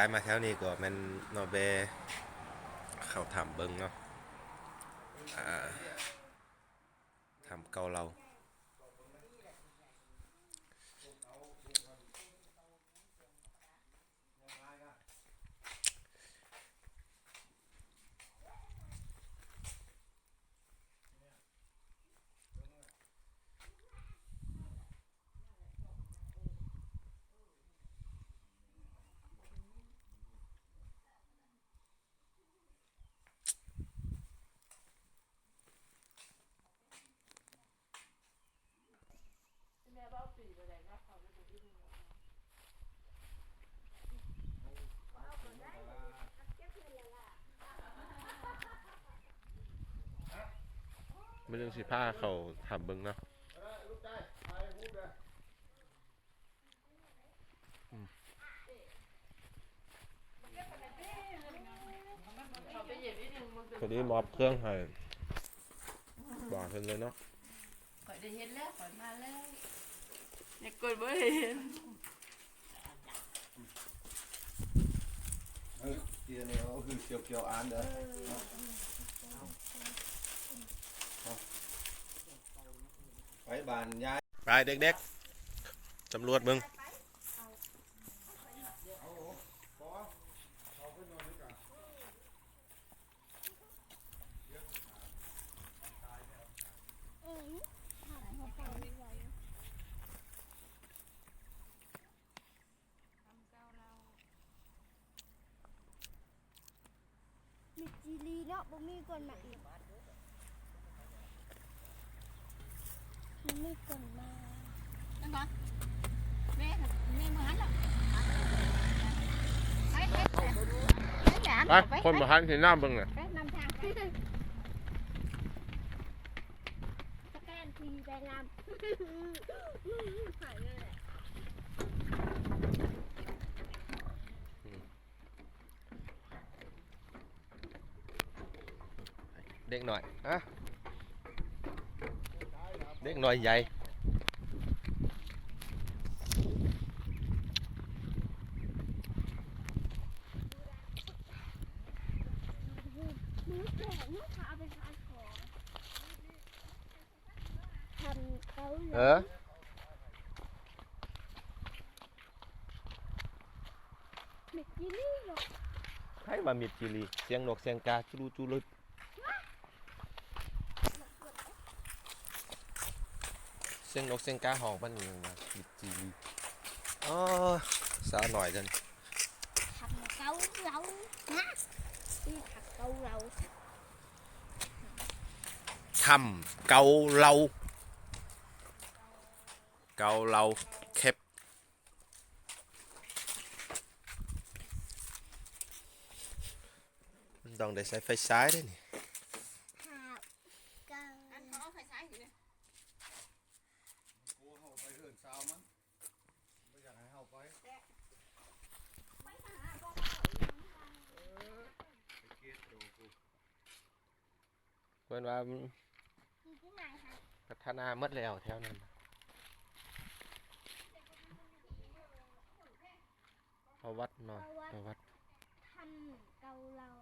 ຍ້າຍມາແຖວນີ້ກໍແມ່ນເນາະ ແວ່ເຂົ້າຖ້ຳເບິ່ງເນາະ ອ່າ ຖ້ຳເກົ່າລາວ. ມື້ໜຶ່ງຊິພາເຂົ້າຖ້ຳເບິ່ງເນາະ. ພໍດີມອບເຄື່ອງໃຫ້ບາດເພິ່ນເລີຍເນາະ. ຂ້ອຍໄດ້ເຫັນແລ້ວ ຂ້ອຍມາແລ້ວ ແຕ່ກ່ອນບໍ່ໄດ້ເຫັນ. ເອີ ທີ່ນີ້ເອົາຄືກ່ຽວໆອ່ານເດີ ໄປບ້ານຍາຍ ໄປເດັກໆ ສຳຫຼວດເບິ່ງ. ມິດຈີລີເນາະ ບໍ່ມີກ່ອນມາອີກ ບໍ່ມີກ່ອນມາ ນັ້ນບໍ່ ແມ່ ແມ່ ມື້ຫັ້ນລະ ໄປ ໄປ ໄປ ໄປ ຄົນບໍ່ທັນຊິນຳເບິ່ງນະ ໄປນຳທາງ ສະແກນທີ່ໄປນຳ ໄປເລີຍແຫຼະ. ເດັກນ້ອຍ ຮະ ເດັກນ້ອຍໃຫຍ່ ເອີ ມິດຈີລີເນາະ ໃຜວ່າມິດຈີລີ ສຽງນົກສຽງກາຈູລຸຈູລຸ ສຽງນົກສຽງກາຮ້ອງປານນີ້ວ່າມິດຈີລີ. ອໍ ສາວນ້ອຍເດ້ ຖ້ຳເກົາເລົາ ຮະ ທີ່ຖ້ຳເກົາເລົາ ຖ້ຳເກົາເລົາ ເກົາເລົາເຄັບ ມັນຕ້ອງໄດ້ໃຊ້ໄຟສາຍເດ້ນີ້ ເຮົາໄປເຮືອນສາວມັນ ບໍ່ຢາກໃຫ້ເຮົາໄປ ໄປຫາບໍ່ເຂົ້າ ເອີ ໄປເກັບໂຕພຸ້ນ. ເພິ່ນວ່າ ຢູ່ທີ່ໄຫນຫັ້ນ ພັດທະນາໝົດແລ້ວແຖວນັ້ນ ປະຫວັດເນາະ ປະຫວັດ ປະຫວັດ ຖ້ຳເກົາເລົາ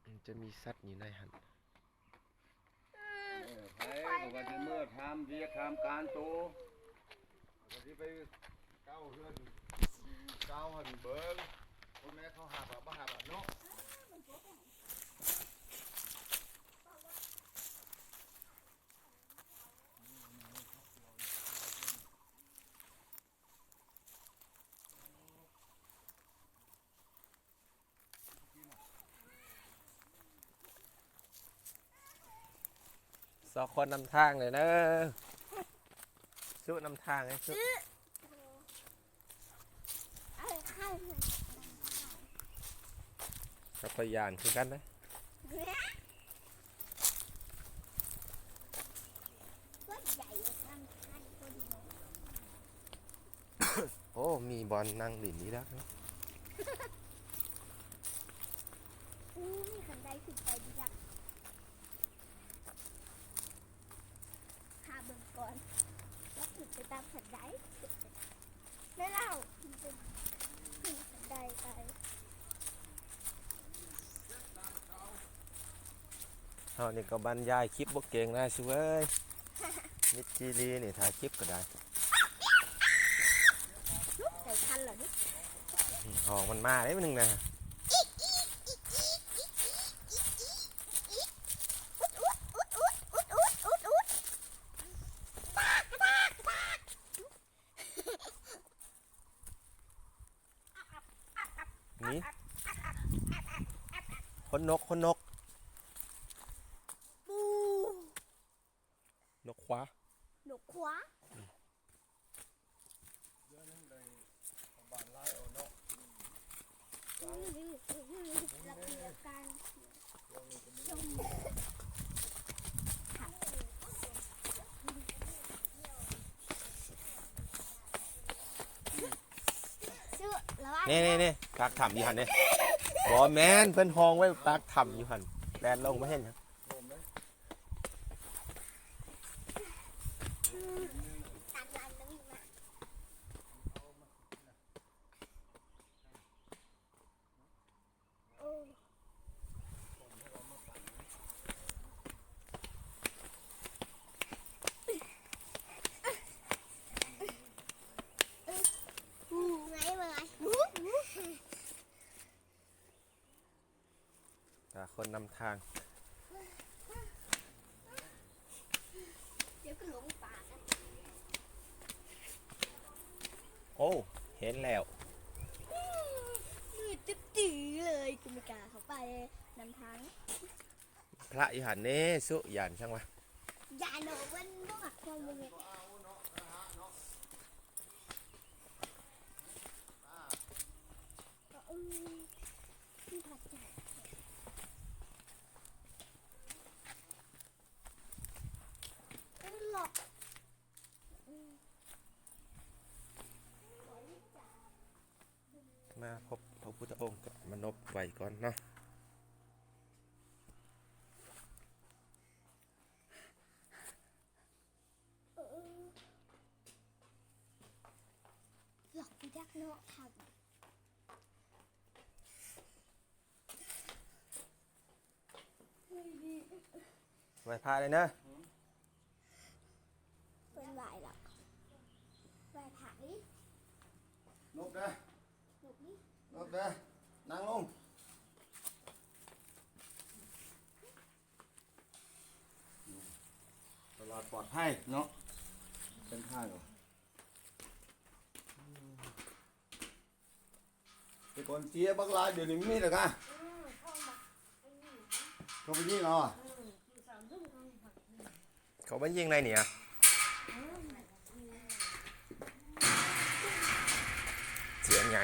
ມັນຈະມີສັດຢູ່ໃນຫັ້ນ ເອີ ໃຜກໍວ່າຊິເມືອຖາມວຽກຖາມການໂຕ ກໍຊິໄປເກົາເຮືອນເກົ່າຫັ້ນເບິ່ງ ຄົນແມ່ເຂົາຮັບບໍ່ຮັບເນາະ. ສອງຄົນນຳທາງເລີຍເດີ ສູ້ນຳທາງເລີຍ ສູ້. ເຮົາກໍຢ້ານຄືກັນເດ້. ໂອ້ ມີບ່ອນນັ່ງຫຼິ້ນອີກແລ້ວ. ອູ້ ມີຄັນໄດຂຶ້ນໄປດີລະ. ຫາເບິ່ງກ່ອນ ວ່າຂຶ້ນໄປຕາມຄັນໄດ. ແມ່ນແລ້ວ ຂຶ້ນໄປ ຂຶ້ນໄປໄດ້ໄປ. ເຮົານີ້ກໍບັນຍາຍຄລິບບໍ່ເກັ່ງນາ ສຸເອີຍ. ມິດຈີລີນີ້ ຖ່າຍຄລິບກໍໄດ້. ໄດ້ຄັນແລ້ວນີ້. ຫ້ອງມັນມາເດ້ມື້ໜຶ່ງນະ. ນີ້ ຂົນນົກ ຂົນນົກ ນົກຂວາ ນົກຂວາ. ນີ້ໆໆ ປາກຖ້ຳຢູ່ຫັ້ນເດ້. ບໍ່ແມ່ນ ເພິ່ນຫ້ອງໄວ້ປາກຖ້ຳຢູ່ຫັ້ນ ແລ່ນລົງມາເຫັນຫຍັງ? ຕາຄົນນຳທາງ. ດຽວກໍຫຼົງປ່າ. ໂອ້ ເຫັນແລ້ວ. ມືດຕຶບຕີເລີຍ ກູບໍ່ກ້າເຂົ້າໄປນຳທາງ. ພະຢູ່ຫັ້ນເດ້ ສຸ ຢ້ານຫຍັງວະ? ຢ້ານເນາະ ເພິ່ນບໍ່ມັກຄວາມສະຫງົບ. ອືມ ມີພະເຈົ້າ. ມາພົບພະພຸດທະອົງ ກະມານົບໄຫວ້ກ່ອນເນາະ. ຫຼອກບໍ່ຈັກເນາະ ຖ້ຳ. ໄຫວ້ພະເດີເນາະ. ເພິ່ນໄຫວ້ລະ ໄຫວ້ພະນີ້. ນົບເດີ ນົບນີ້ ນົບເດີ ນັ່ງລົງ. ຕະຫຼອດປອດໄພເນາະ ເສັ້ນທາງ. ແຕ່ກ່ອນເສຍບັກຫຼາຍ ດຽວນີ້ມີແລ້ວກະ ເຂົາໄປຍິງເອົາ. ເຂົາໄປຍິງໃນນີ້ອະ ສຽງໃຫຍ່.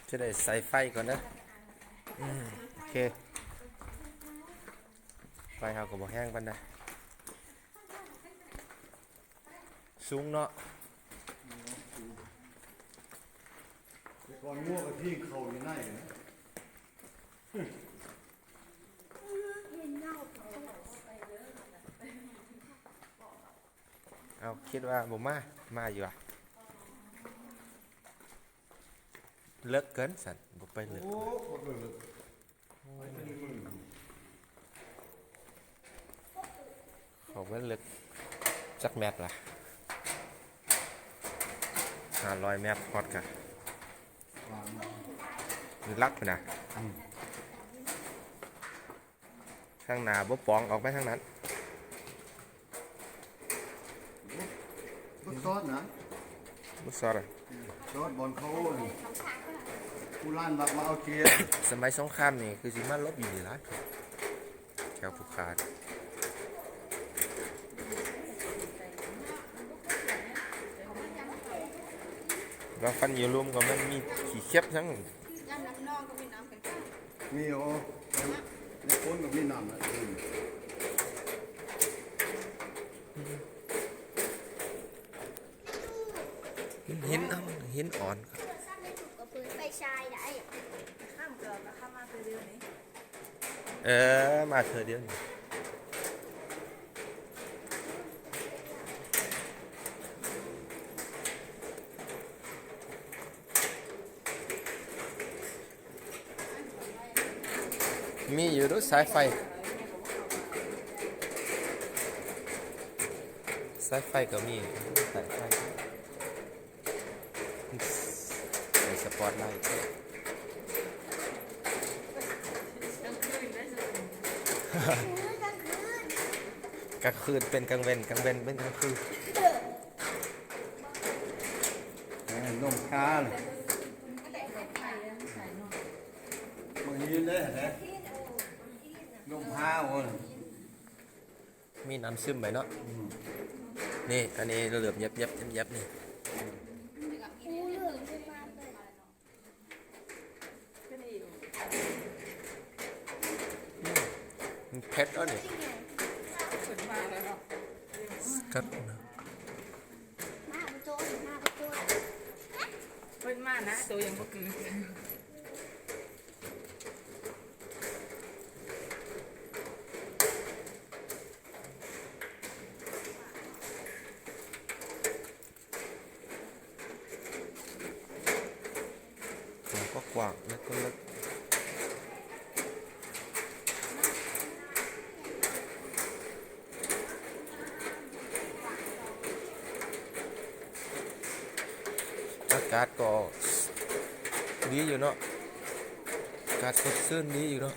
ຈະໄດ້ໃສ່ໄຟກ່ອນເດີ. ອືມ ໂອເຄ ໄຟເຮົາກໍບໍ່ແຮງປານໃດ. ສູງເນາະ. ແຕ່ກ່ອນງົວກະທີ່ເຂົ້າຢູ່ໃນນະ. ເອົາ ຄິດວ່າບໍ່ມາ ມາຢູ່ຫວາ? ເລິກເກີນຊັ້ນ ບໍ່ໄປເລິກ. ໂອ້ ບໍ່ໄປເລິກ ໄປເຖິງມື້. ເຂົ້າໄປເລິກຈັກແມັດລະ? ຫ້າຮ້ອຍແມັດ ຮອດກະ ຫຼັກພຸ້ນນະ. ອືມ. ທາງໜ້າບໍ່ປ່ອງ ອອກໄປທາງນັ້ນ. ບໍ່ຊອດນະ ບໍ່ຊອດອະ. ຊອດບ່ອນເຂົາ ຜູ້ລ້ານລັກມາເອົາເຈຍ. ສະໄໝສົງຄາມນີ້ຄືຊິມາຫຼົບຢູ່ນີ້ຫຼາຍ ແຖວພູຄາ. ວ່າຟັນຢູ່ລຸ່ມກໍມັນມີຂີ້ເຂັບທັງ. ມີ ໂອ ໃນ ໃນໂຄນກໍມີນ້ຳນະ. ອືມ ເຫັນ ເຫັນອ່ອນ. ເອີ ມາເທື່ອດຽວນີ້. ໂອ້ ມາເທື່ອດຽວນີ້. ມີຢູ່ເດ້ ສາຍໄຟ ສາຍໄຟກໍມີ ສາຍໄຟ ມີສະປອດໄລ. ກາງຄືນເປັນກາງເວັນ ກາງເວັນເປັນກາງຄືນ. ເອີ ລົມພາເລີຍ ບໍ່ຍິນເດ້ ລົມພາໂອ້ຍ ມີນ້ຳຊຶມໄປເນາະ. ອືມ ນີ້ ອັນນີ້ເລີ່ມແຍບໆ ແຍບໆ ນີ້. ມັນເຜັດເນາະນີ້ ສະກັດນະ ມາບໍ່ໂຈນ ມາບໍ່ໂຈນ ເພິ່ນມານະ ໂຕຍັງບໍ່ກືນ. ກວ້າງກໍກວ້າງ ເລິກກໍເລິກ ອາກາດກໍດີຢູ່ເນາະ ອາກາດສົດຊື່ນດີຢູ່ເນາະ.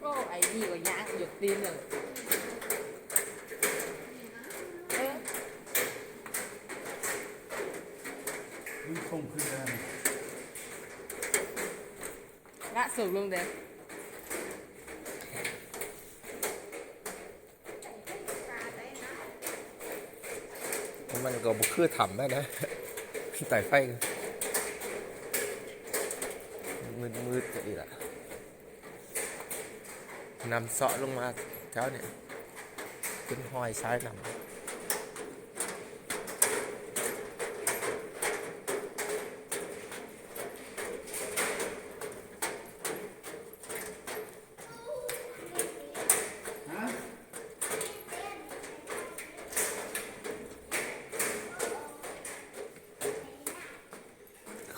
ໂອ້ ໄອ້ນີ້ກໍຍ່າງຢາກຕີນເລີຍ ເອີ ມັນຄົງຂຶ້ນໄດ້ ລະສູງລົງເດ້. ມັນກໍບໍ່ຄືຖ້ຳແລ້ວນະ ສາຍໄຟ ມືດໆ ອີກລະ ນ້ຳເຊາະລົງມາແຖວນີ້ ເປັນຮອຍສາຍນ້ຳ.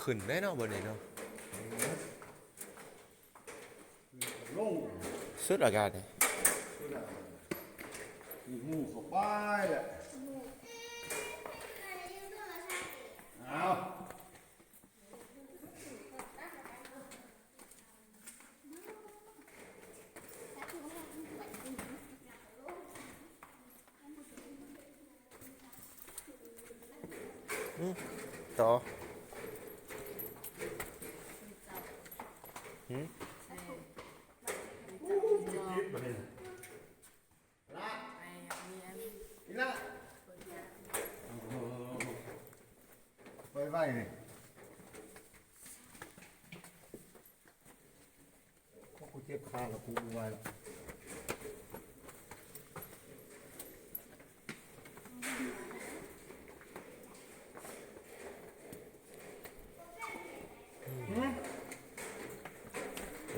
ຂຶ້ນໄດ້ເນາະ ບາດນີ້ເນາະ ລົງ ສຸດອາກາດນີ້ ສຸດອາກາດ ມີຫູເຂົ້າໄປແຫຼະ ເອົາ. ອືມ ຕໍ່ ຫືມ ໄປໄວເລີຍ. ໂອ້ ກູເຈັບຂາລະ ກູບໍ່ໄຫວລະ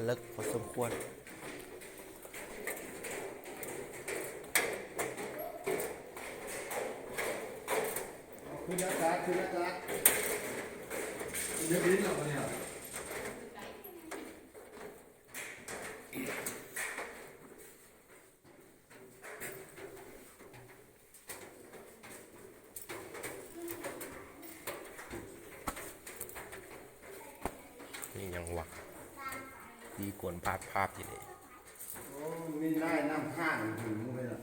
ເລິກພໍສົມຄວນ. ຂຶ້ນອາກາດ ຂຶ້ນອາກາດ ເຮັດດິນແລ້ວບັດນີ້ ນີ້ຫຍັງວະ ຕີກວນພາບພາບຢູ່ນີ້ ໂອ້ ມີນາຍນຳທາງຫູເລີຍ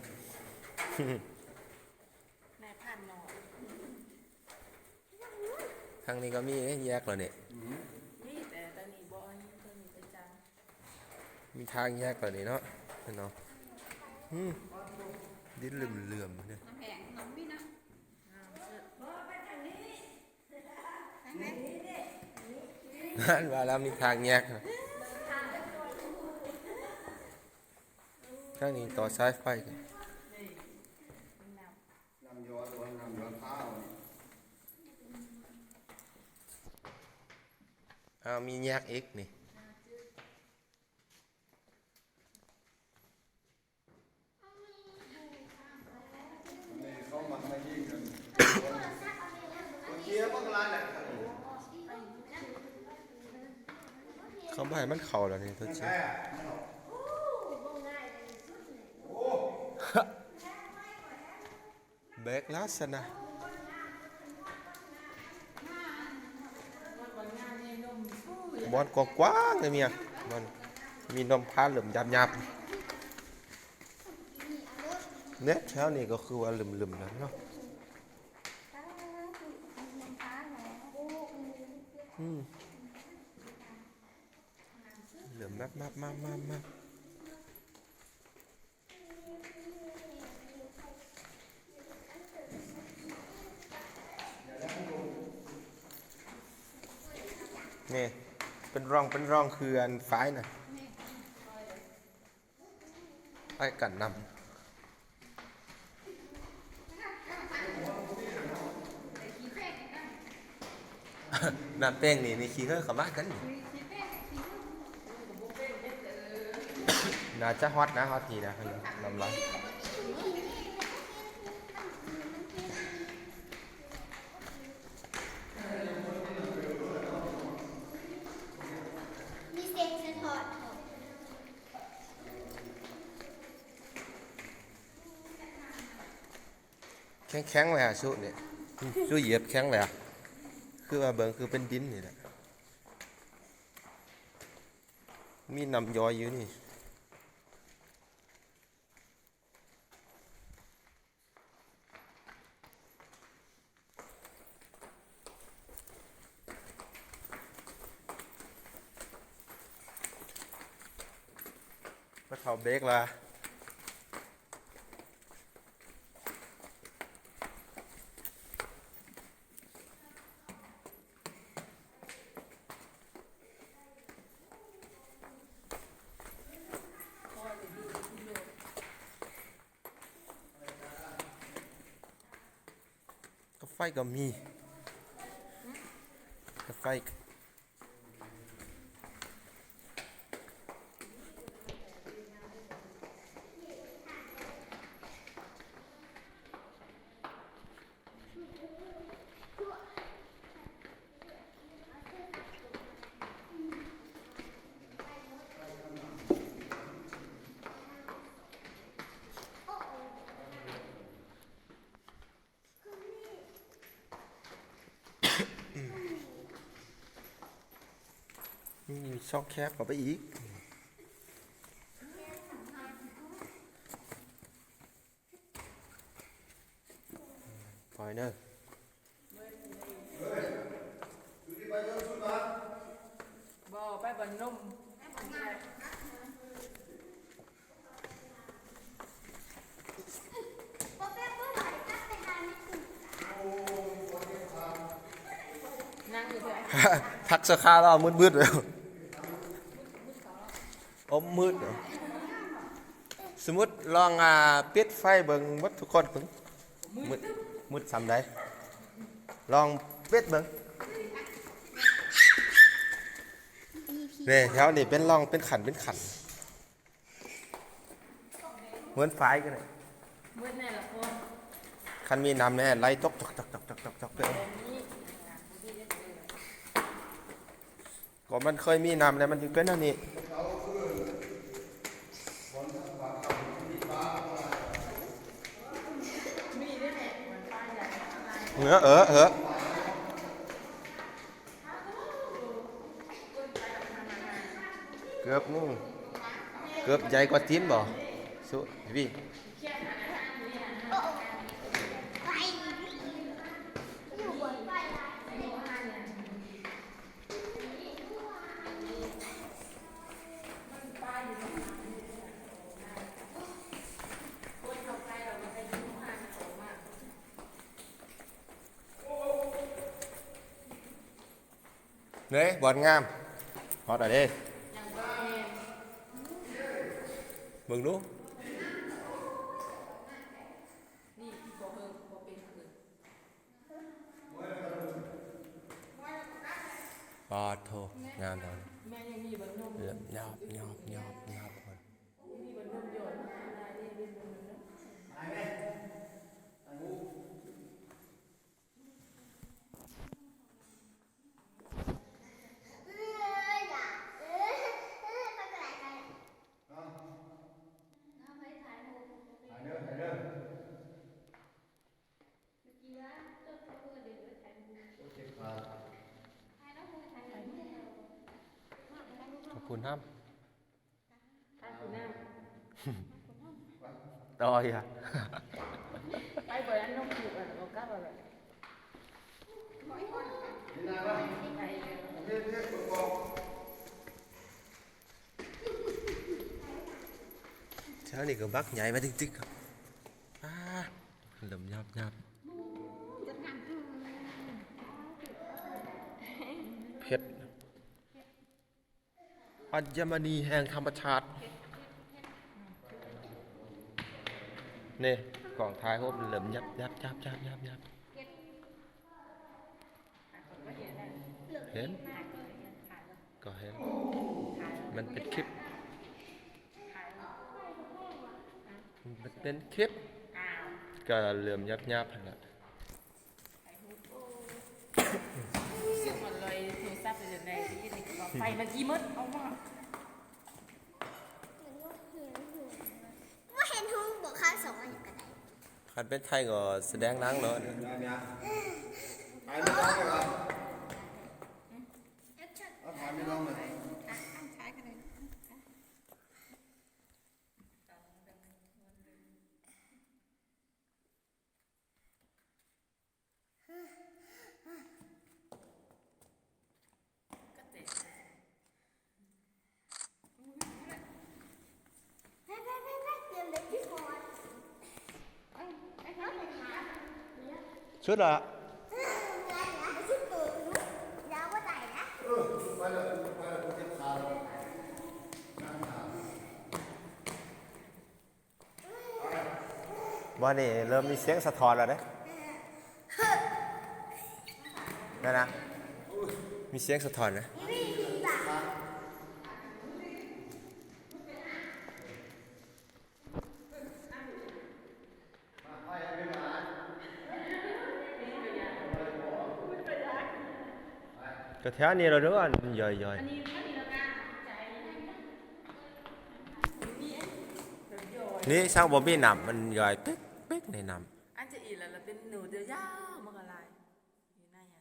ນາຍພານເນາະ ທາງນີ້ກໍມີແຍກແລ້ວນີ້ ອືມ ມີ ແຕ່ຕອນນີ້ບໍ່ມີ ຕອນນີ້ໄປຈັງ ມີທາງແຍກແລ້ວນີ້ເນາະ ເຫັນເນາະ ອືມ ດິນເຫຼືອມໆ ເດ້ ນ້ຳແຫ້ງ ນ້ຳມີນະ ງາມສຸດ ນັ້ນວ່າແລ້ວມີທາງແຍກ ທາງນີ້ຕໍ່ສາຍໄຟ ນ້ຳຢອດ ນ້ຳຢອດເອົາ ອ້າວ ມີແຍກອີກນີ້. ເອີ ມີ ເອົາບໍ່ໃຫ້ມັນເຂົ້າແລ້ວນີ້ຕົວຈິງ. ເບກແລ້ວຊັ້ນນະ. ບ່ອນກວ້າງໆ ເລີຍເມຍ. ບ່ອນມີນົມພາເລີ່ມຫຍາບໆ. ເນັດແຖວນີ້ກໍຄືວ່າລຶມໆ ແລ້ວເນາະ. ອືມ ເລີ່ມແບບ ແບບ ແບບ ແບບ ແບບ ນີ້ ເປັນຮ່ອງ ເປັນຮ່ອງ ຄືອັນຝາຍນະ. ອ້າຍກັນນຳ ນ້ຳແປ້ງນີ້ ນີ້ຂີ້ເຫີເຂົ້າມາກັນນີ້. ໜ້າຈະຮອດນະ ຮອດທີ່ນະ ນ້ຳລາຍ. ແຂງໆ ແຫຼະ ຊຸນີ້ ຊຸຢຽບແຂງແຫຼະ ຄືວ່າເບິ່ງຄືເປັນດິນນີ້ແຫຼະ. ມີນ້ຳຍ້ອຍຢູ່ນີ້. ປະເຖົ້າເບກລະ. ກາໄຟກໍມີ ກາໄຟ. ມີຊ່ອງແຄບເຂົ້າໄປອີກ. ໄປເດີ. ບໍ່ ໄປບ່ອນນົມ. ພັກຊົ່ວຄາວລະ ມືດໆ ໂອ້ ມືດ. ສົມມຸດລອງ ອ່າ ປິດໄຟເບິ່ງໝົດທຸກຄົນ. ມືດ ມືດສ່ຳໃດ? ລອງປິດເບິ່ງ. ນີ້ ແຖວນີ້ເປັນຮ່ອງເປັນຂັ້ນເປັນຂັ້ນ. ເໝືອນຝາຍກັນ ມືດແນ່ລະຄົນ. ຄັນມີນ້ຳແນ່ໄຫຼຕົກ ຕົກ ຕົກ ຕົກ ຕົກ. ກໍມັນເຄີຍມີນ້ຳແລ້ວ ມັນຈຶ່ງເປັນອັນນີ້. ເອີ ເອີ ເອີ ເກືອບໜຶ່ງ ເກືອບໃຫຍ່ກວ່າຕີນບໍ່? ສຸ ວີ. ເດ້ ບ່ອນງາມ ຮອດລະເດ້ ເບິ່ງດູ. ປາດໂທ ງາມແທ້ ແມ່ນຍັງມີບັນນົມ ຍອບ ຍອບ ຍອບ ຍອບ. ເອີຍ ເອີຍ ຂຸນນ້ຳ ທ່ານຂຸນນ້ຳ ຕໍ່ອີກ ໄປບໍ່ໄດ້ ນົກຢູ່ ເອີ ເອົາກັບເອົາລະ ແຖວນີ້ກໍບັກໃຫຍ່ມາຕຶກໆ ອາ ເລີ່ມຫຍາບໆ ເຜັດ. ອັນຍະມະນີແຫ່ງທຳມະຊາດ ນີ້ ກ້ອງຖ່າຍຮູບເລີ່ມຫຍັບໆໆໆໆ ເຫັນ ກໍເຫັນ ມັນເປັນຄລິບ ມັນເປັນຄລິບ ກໍເລີ່ມຫຍັບໆຫັ້ນລະ. ສຽງມັນລອຍໂທລະສັບຢູ່ໃນ ໄຟມັນຊິໝົດ ເອົາວ່າ ບໍ່ເຫັນຮູບ ບໍ່ຄາດສອງອັນກໍໄດ້ ຄັນເປັນໄທກໍສະແດງໜັງໂລດ ເອົາຖ່າຍໄປລອງເລີຍ ເອົາຖ່າຍໄປລອງເລີຍ. ສຸດລະ ວ່ານີ້ເລີ່ມມີສຽງສະທ້ອນແລ້ວເດ້ ນັ້ນນະ ມີສຽງສະທ້ອນນະ. ກໍແຖວນີ້ລະເດີ ອັນມັນຍ່ອຍໆ ນີ້ຊ່າງບໍ່ມີນ້ຳ ມັນຍ່ອຍເປັກໆ ໃນນ້ຳ ອັນຈະອີກແລ້ວ ລະເປັນໜູຍາວໆ ມັນກໍຫຼາຍຢູ່ໃນຫັ້ນ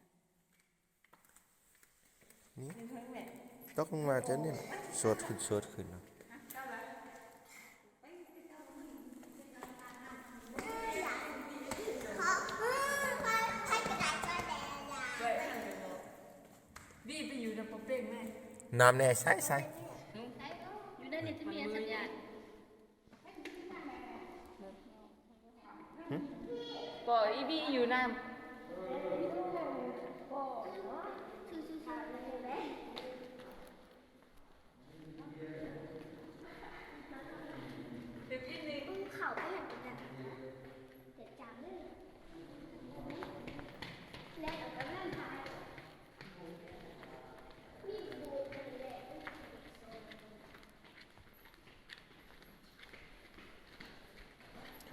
ນີ້ ເປັນເທິງແມ່ ຕົກລົງມາຈາກນີ້ລະ ສວດຂຶ້ນ ສວດຂຶ້ນເນາະ. ບີໄປຢູ່ນຳປາເປ້ງແມ່ ນ້ຳແນ່ໃສໆ ຢູ່ໃນນີ້ຈະມີອັນສັນຍານ ຫຶ ບໍ່ ອີບີຢູ່ນຳ.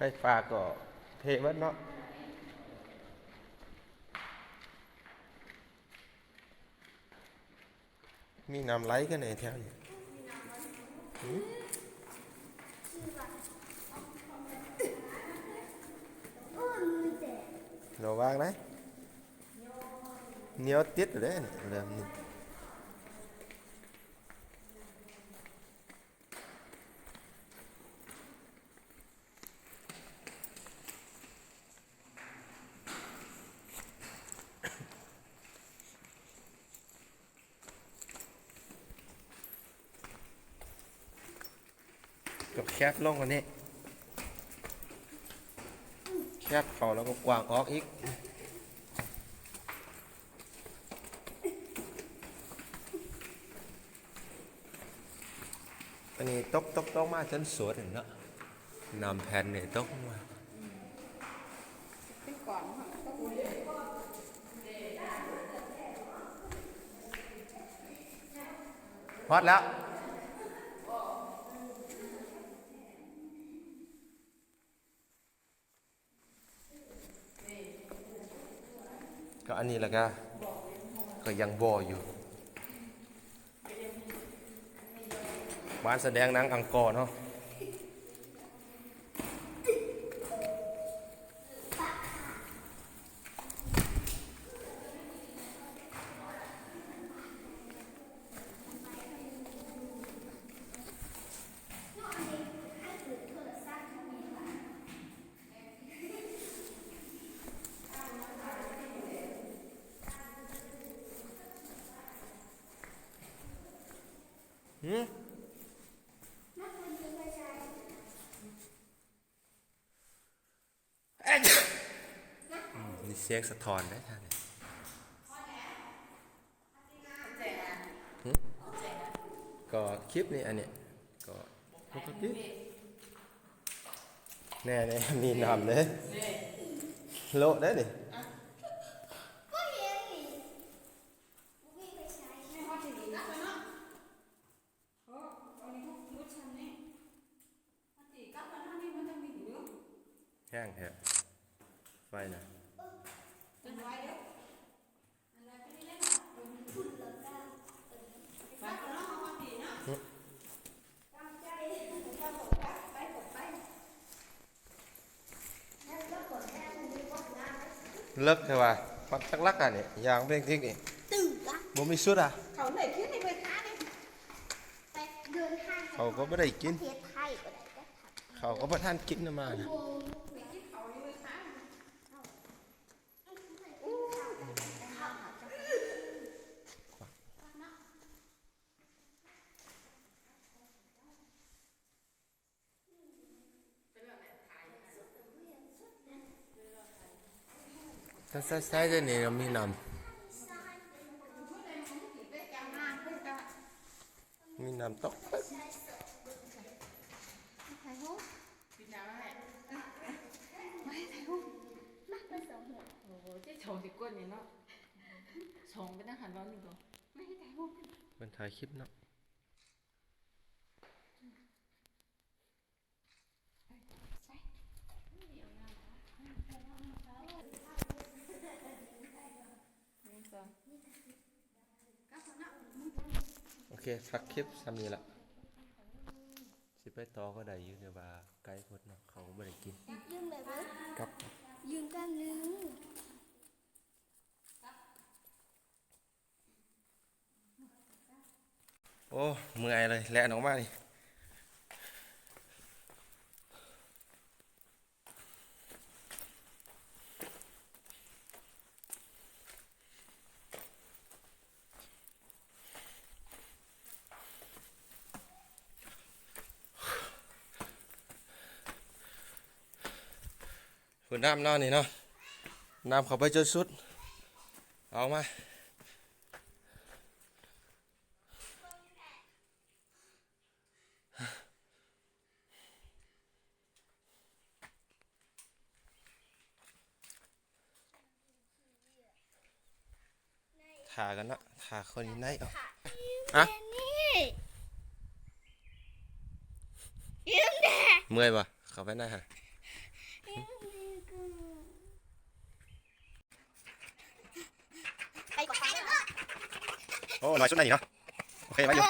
ໄຟຟ້າກໍເພໝົດເນາະ. ມີນ້ຳໄຫຼກັນແດ່ແຖວນີ້ ຫື ລະວັງນະ ໜຽວຕິດເດ້ ເລີ່ມນີ້. ກໍແຄບລົງອັນນີ້ ແຄບເຂົ້າແລ້ວກໍກວ້າງອອກອີກ. ອັນນີ້ຕົກ ຕົກ ຕົກມາຈົນສຸດເນາະ ນ້ຳແຜ່ນນີ້ຕົກມາ ຮອດແລ້ວ. ກໍອັນນີ້ລະກະ ກໍຍັງບໍ່ຢູ່ ບ້ານສະແດງໜັງອັງກໍເນາະ. ເ ຫື? ອືມ ມີສຽງສະທ້ອນເດ້ທ່ານ. ຫຶ? ກໍຄລິບນີ້ ອັນນີ້ກໍປົກກະຕິ. ແນ່ໆ ມີນ້ຳເດ້. ໂລະໄດ້ນີ້. ແຮງແທ້ ໄຟນະ. ເລິກແທ້ວ່າ ຮອດຈັກຫຼັກອະນີ້ ຍ່າງເບັງທິກນີ້ ຕື່ມລະ ບໍ່ມີສຸດອະ. ເຂົາໄດ້ກິນໃນເວລານີ້ ໄປເດີນທາງ ເຂົາກໍບໍ່ໄດ້ກິນ ປະເທດໄທບໍ່ໄດ້ຈັກ ເຂົາກໍບໍ່ທັນກິນນຳມານະ. ຖ້າໃສ່ໆ ເດນີ້ ມີນ້ຳ ມີນ້ຳຕົກ. ໂອ້ໂຫ ເຈັດສອງຊິກວດນີ້ເນາະ ສອງເປັນທະຫານເວົ້ານີ້ກໍ ເພິ່ນຖ່າຍຄລິບເນາະ. ໂອເຄ ພັກຄລິບສ່ຳນີ້ລະ ຊິໄປຕໍ່ກໍໄດ້ຢູ່ ແຕ່ວ່າໄກໂພດເນາະ ເຂົາກໍບໍ່ໄດ້ກິນ. ຢືມໄດ້ບໍ່? ກັບ ຢືມກັນໜຶ່ງ. ໂອ້ ເມື່ອຍເລີຍ ແລ່ນອອກມານີ້. ພຸ້ນ ນ້ຳເນາະນີ້ເນາະ ນ້ຳເຂົ້າໄປຈົນສຸດ ເອົາມາ. ຖ້າກັນເນາະ ຖ້າຄົນຢູ່ໃນເອົາ. ຮະ? ເມື່ອຍບໍ່? ເຂົ້າໄປໃນຫະ. ໂອ້ ໜ້ອຍສຸດໃນນີ້ເນາະ. ໂອເຄ ໄວ້ຢູ່.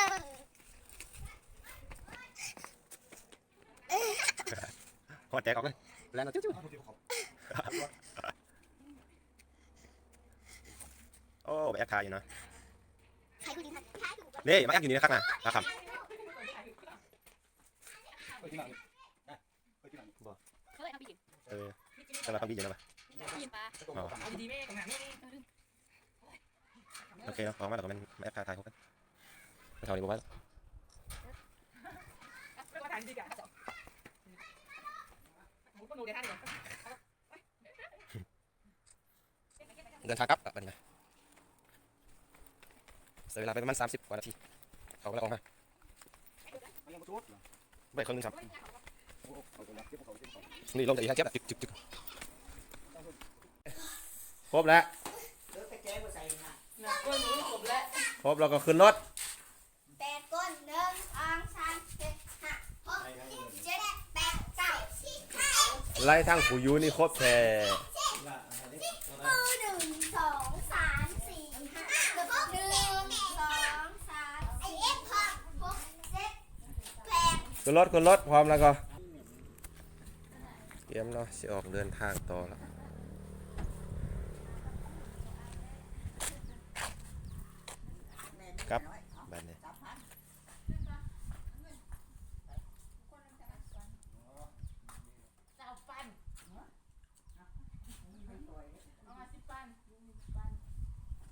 ຮອດແຕກອອກເລີຍ ແລ່ນມາ ໂອ້ ໄປແອັກທ່າຢູ່ເນາະ. ເດ້ ມາແອັກຢູ່ນີ້ຄັກນະ ອາຄຳ. ບໍ່ ເອີ ເອີ ແຕ່ວ່າເຂົາບິນຢູ່ນະ. ອໍ ໂອເຄເນາະ ອອກມາແລ້ວກໍແມ່ນມາແອັກທ່າຖ່າຍຮູບກັນ. ເຖົ້ານີ້ບໍ່ໄຫວແລ້ວ. ເດີນທາງກັບລະບັດນີ້ນະ ໃຊ້ເວລາໄປປະມານສາມສິບກວ່ານາທີ ເຂົ້າມາແລ້ວອອກມາ ບໍ່ໄດ້ເຄິ່ງໜຶ່ງຊ້ຳ. ນີ້ລົງຈາກອີກ ເຈັບ ຈຶກໆ ຄົບແລ້ວ ຄົບແລ້ວກໍຂຶ້ນລົດ. ແປດຄົນ ໜຶ່ງ ສອງ ສາມ ສີ່ ຫ້າ ຫົກ ເຈັດ ແປດ ເກົ້າ ສິບ ສິບເອັດ. ໄລ່ທັງຜູ້ຢູ່ນີ້ຄົບແທ້. ໜຶ່ງ ສອງ ສາມ ສີ່ ຫ້າ ຫົກ ເຈັດ ແປດ ເກົ້າ ສິບ ສິບເອັດ ຫົກ ເຈັດ ແປດ. ຂຶ້ນລົດ ຂຶ້ນລົດ ພ້ອມແລ້ວກໍ ຕຽມເນາະ ຊິອອກເດີນທາງຕໍ່ລະ ກັບບາດນີ້.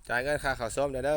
ຈ່າຍເງິນຄ່າເຂົ້າຊົມແດ່ເດີ.